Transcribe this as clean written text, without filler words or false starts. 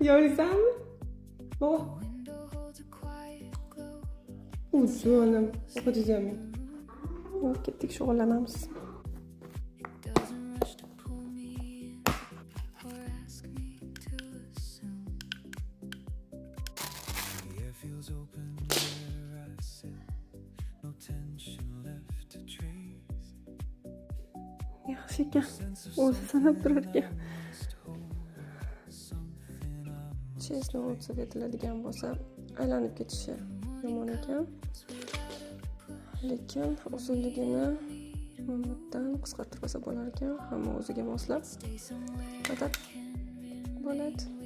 Yo'lisanmi? Oh. Jonim, o'qitacağım. Ketdik, shug'ullanamiz. Doesn't rush to pull me in or ask me to assume. The air feels open where I sit. No tension left to trace. Yaxshi ekan. O'zi sanab turar ekan. Честно отзыв etiladigan bo'lsa, aylanib ketishi yomon ekan. Lekin uzunligini bundan qisqartirib olsa bo'lar ekan, hamma o'ziga moslab Stay somewhere atab bo'ladi.